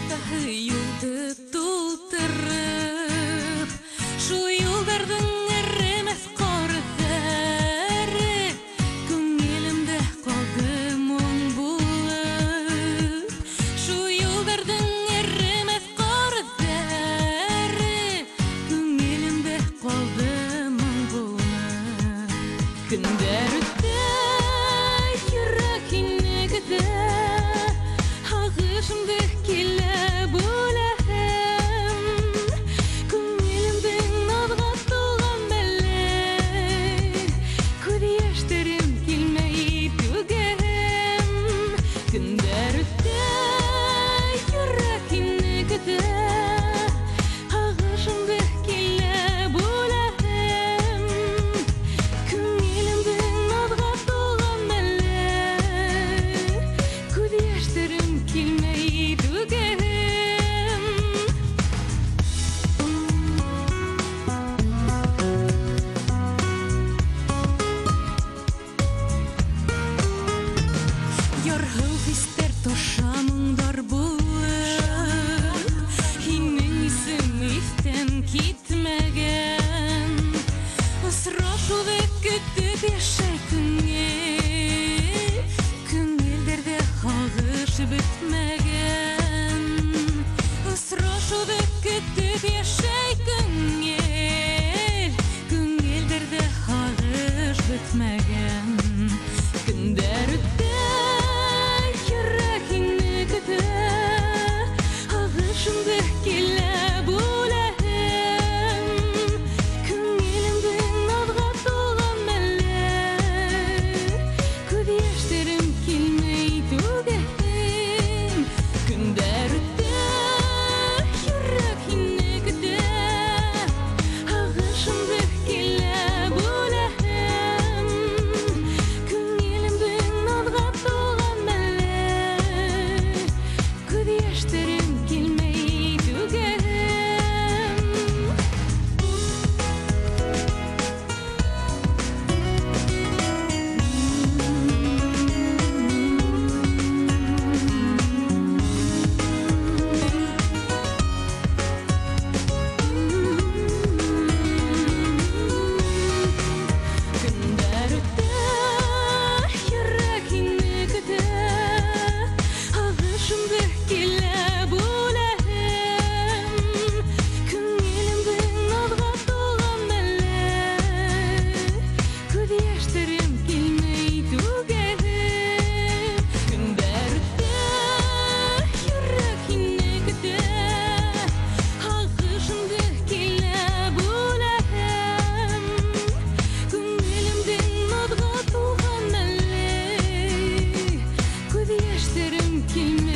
Уртаһы юлды тултырып, шул юлдарҙың эремәҫ ҡарҙары күңелемдә ҡалды моң булып. Шул юлдарҙың эремәҫ ҡарҙары күңелемдә ҡалды моң булып. Көндәр үтә, йөрәк һине көтә, һағышымды килә бүләһем. Күңелемдең наҙға тулған мәле, күҙ йәштәрем килмәй түгәһем. Көндәр үтә, йөрәк һине көтә, һағышымды килә бүләһем. Күңелемдең наҙға тулған мәле, күҙ йәштәрем килмәй түгәһем. Ярһыу хистәр таша моңдар булып, һинең исем иҫтән китмәгән. Осрашыуҙы көтөп йәшәй күңел, күңелдәрҙә һағыш бөтмәгән. Осрашыуҙы көтөп йәшәй күңел, күңелдәрҙә һағыш бөтмәгән. Көндәр үтә, йөрәк һине көтә, һағышымды килә бүләһем. Күңелемдең наҙға тулған мәле, күҙ йәштәрем килмәй түгәһем. Көндәр үтә, йөрәк һине көтә, һағышымды килә бүләһем. Күңелемдең наҙға тулған мәле, күҙ йәштәрем килмәй түгәһем. Көндәр үтә, йөрәк һине көтә, һағышымды килә бүләһем. Күңелемдең наҙға тулған мәле, күҙ йәштәрем килмәй түгәһем. Көндәр үтә, йөрәк һине көтә, һағышымды килә бүләһем. Күңелемдең наҙға тулған мәле, күҙ йәштәрем килмәй.